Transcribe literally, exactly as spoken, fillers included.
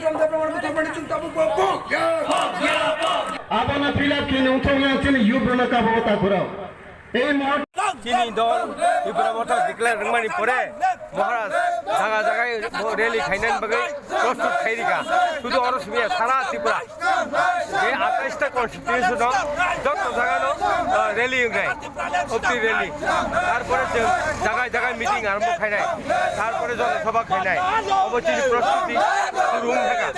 Tikram Debbarma buthar mani chwng tabuk bo bok ya. Abono fill up khe nung thok yang chini youth rwna kabo ta khurao. Ei mohor Chini dol Tipra Motha declare rwngmani pore Maharaj jaga jaga bo rally khainani bagwi prostut khairika. Sudu oro simiya sara Tripura. Je atais ta constituency dong, joto jaga no, ah, rally wngnai. Opti rally. Tarpore je jaga jaga meeting arombo khainai. Tarpore joto sabha khainai. Obo chini prostuti shuru wng thaka.